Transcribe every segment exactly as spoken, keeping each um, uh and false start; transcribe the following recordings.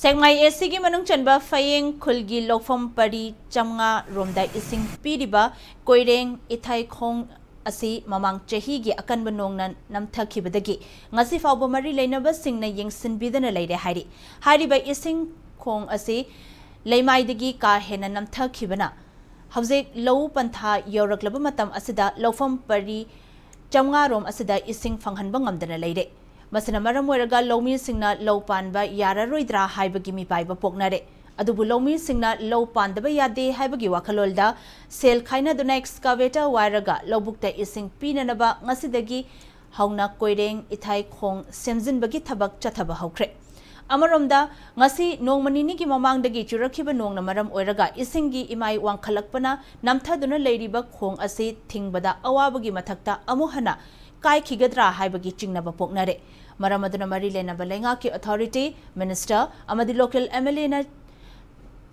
ꯁꯦꯛꯃꯥꯏ ꯑꯦ ꯁꯤꯒꯤ ꯃꯅꯨꯡ ꯆꯟꯕ ꯐꯌꯦꯡ ꯈꯨꯜꯒꯤ ꯂꯧꯐꯝ ꯄꯔꯤ ꯆꯥꯝꯃꯉꯥ ꯔꯣꯝꯗ ꯏꯁꯤꯡ ꯄꯤꯔꯤꯕ ꯀꯣꯏꯔꯦꯡ ꯏꯊꯥꯏꯈꯣꯡ ꯑꯁꯤ ꯃꯃꯥꯡ ꯆꯍꯤꯒꯤ ꯑꯀꯟꯕ ꯅꯣꯡꯅ ꯅꯝꯊꯈꯤꯕꯗꯒꯤ ꯉꯁꯤ ꯐꯥꯎꯕ ꯃꯔꯤ ꯂꯩꯅꯕꯁꯤꯡꯅ ꯌꯦꯡꯁꯤꯟꯕꯤꯗꯅ ꯂꯩꯔꯦ ꯍꯥꯏꯔꯤ꯫ ꯍꯥꯏꯔꯤꯕ ꯏꯁꯤꯡ ꯈꯣꯡ ꯑꯁꯤ ꯂꯩꯃꯥꯏꯗꯒꯤ ꯀꯥ ꯍꯦꯟꯅ ꯅꯝꯊꯈꯤꯕꯅ ꯍꯧꯖꯤꯛ ꯂꯧ ꯄꯟꯊꯥ ꯌꯧꯔꯛꯂꯕ ꯃꯇꯝ ꯑꯁꯤꯗ ꯂꯧꯐꯝ ꯄꯔꯤ ꯆꯥꯝꯃꯉꯥ ꯔꯣꯝ ꯑꯁꯤꯗ ꯏꯁꯤꯡ ꯐꯪꯍꯟꯕ ꯉꯝꯗꯅ ꯂꯩꯔꯦ꯫ ꯃꯁꯤꯅ ꯃꯔꯝ ꯑꯣꯏꯔꯒ ꯂꯧꯃꯤꯁꯤꯡꯅ ꯂꯧ ꯄꯥꯟꯕ ꯌꯥꯔꯔꯣꯏꯗ꯭ꯔꯥ ꯍꯥꯏꯕꯒꯤ ꯃꯤꯄꯥꯏꯕ ꯄꯣꯛꯅꯔꯦ꯫ ꯑꯗꯨꯕꯨ ꯂꯧꯃꯤꯁꯤꯡꯅ ꯂꯧ ꯄꯥꯟꯗꯕ ꯌꯥꯗꯦ ꯍꯥꯏꯕꯒꯤ ꯋꯥꯈꯜꯂꯣꯟꯗ ꯁꯦꯜ ꯈꯥꯏꯅꯗꯨꯅ excavator ꯋꯥꯏꯔꯒ ꯂꯧꯕꯨꯛꯇ ꯏꯁꯤꯡ ꯄꯤꯅꯅꯕ ꯉꯁꯤꯗꯒꯤ ꯍꯧꯅ ꯀꯣꯏꯔꯦꯡ ꯏꯊꯥꯏ ꯈꯣꯡ ꯁꯦꯝꯖꯤꯟꯕꯒꯤ ꯊꯕꯛ ꯆꯠꯊꯕ ꯍꯧꯈ꯭ꯔꯦ꯫ ꯑꯃꯔꯣꯝꯗ, ꯉꯁꯤ ꯅꯣꯡꯃ ꯅꯤꯅꯤꯒꯤ ꯃꯃꯥꯡꯗꯒꯤ ꯆꯨꯔꯛꯈꯤꯕ ꯅꯣꯡꯅ ꯃꯔꯝ ꯑꯣꯏꯔꯒ ꯏꯁꯤꯡꯒꯤ ꯏꯃꯥꯏ ꯋꯥꯡꯈꯠꯂꯛꯄꯅ ꯅꯝꯊꯗꯨꯅ ꯂꯩꯔꯤꯕ ꯈꯣꯡ ꯑꯁꯤ ꯊꯤꯡꯕꯗ ꯑꯋꯥꯕꯒꯤ ꯃꯊꯛꯇ ꯑꯃꯨꯛ ꯍꯟꯅ ꯀꯥꯏꯈꯤꯒꯗ꯭ꯔꯥ ꯍꯥꯏꯕꯒꯤ ꯆꯤꯡꯅꯕ ꯄꯣꯛꯅꯔꯦ꯫ ꯃꯔꯝ ꯑꯗꯨꯅ ꯃꯔꯤ ꯂꯩꯅꯕ ꯂꯩꯉꯥꯛꯀꯤ authority, minister ꯑꯃꯗꯤ local M L A ꯅ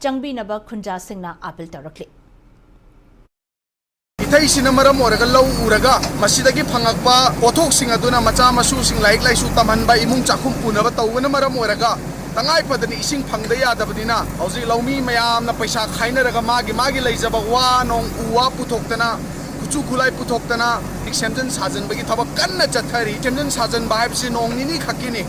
ꯆꯪꯕꯤꯅꯕ ꯈꯨꯟꯖꯥꯁꯤꯡꯅ appeal ꯇꯧꯔꯛꯂꯤ꯫ ꯏꯊꯩꯁꯤꯅ ꯃꯔꯝ ꯑꯣꯏꯔꯒ ꯂꯧ ꯎꯔꯒ ꯃꯁꯤꯗꯒꯤ ꯐꯪꯉꯛꯄ ꯄꯣꯠꯊꯣꯛꯁꯤꯡ ꯑꯗꯨꯅ ꯃꯆꯥ ꯃꯁꯨꯁꯤꯡ ꯂꯥꯏꯔꯤꯛ ꯂꯥꯏꯁꯨ ꯇꯝꯍꯟꯕ, ꯏꯃꯨꯡ ꯆꯥꯛꯈꯨꯝ ꯄꯨꯅꯕ ꯇꯧꯕꯅ ꯃꯔꯝ ꯑꯣꯏꯔꯒ ꯇꯉꯥꯏ ꯐꯗꯅ ꯏꯁꯤꯡ ꯐꯪꯗ ꯌꯥꯗꯕꯅꯤꯅ ꯍꯧꯖꯤꯛ ꯂꯧꯃꯤ ꯃꯌꯥꯝꯅ ꯄꯩꯁꯥ ꯈꯥꯏꯅꯔꯒ ꯃꯥꯒꯤ ꯃꯥꯒꯤ ꯂꯩꯖꯕ ꯋꯥ ꯅꯣꯡ ꯎ ꯋꯥ ꯄꯨꯊꯣꯛꯇꯅ, ꯈꯨꯠꯁꯨ ꯈꯨꯠꯂꯥꯏ ꯄꯨꯊꯣꯛꯇꯅ ꯁꯦꯝꯖꯤꯟ ꯁꯥꯖꯤꯟꯕꯒꯤ ꯊꯕꯛ ꯀꯟꯅ ꯆꯠꯊꯔꯤ꯫ ꯁꯦꯝꯖꯤꯟ ꯁꯥꯖꯤꯟꯕ ꯍꯥꯏꯕꯁꯤ ꯅꯣꯡ ꯅꯤꯅꯤ ꯈꯛꯀꯤꯅꯤ꯫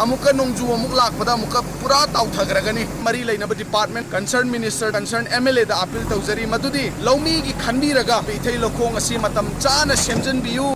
ꯑꯃꯨꯛꯀ ꯅꯣꯡꯖꯨ ꯑꯃꯨꯛ ꯂꯥꯛꯄꯗ ꯑꯃꯨꯛꯀ ꯄꯨꯔꯥ ꯇꯥꯎꯊꯈ꯭ꯔꯒꯅꯤ꯫ ꯃꯔꯤ ꯂꯩꯅꯕ department, concern minister, concern M L A the appeal ꯇꯧꯖꯔꯤ ꯃꯗꯨꯗꯤ ꯂꯧꯃꯤꯒꯤ ꯈꯟꯕꯤꯔꯒ ꯏꯊꯩ ꯂꯧꯈꯣꯡ ꯑꯁꯤ ꯃꯇꯝ ꯆꯥꯅ ꯁꯦꯝꯖꯤꯟꯕꯤꯌꯨ꯫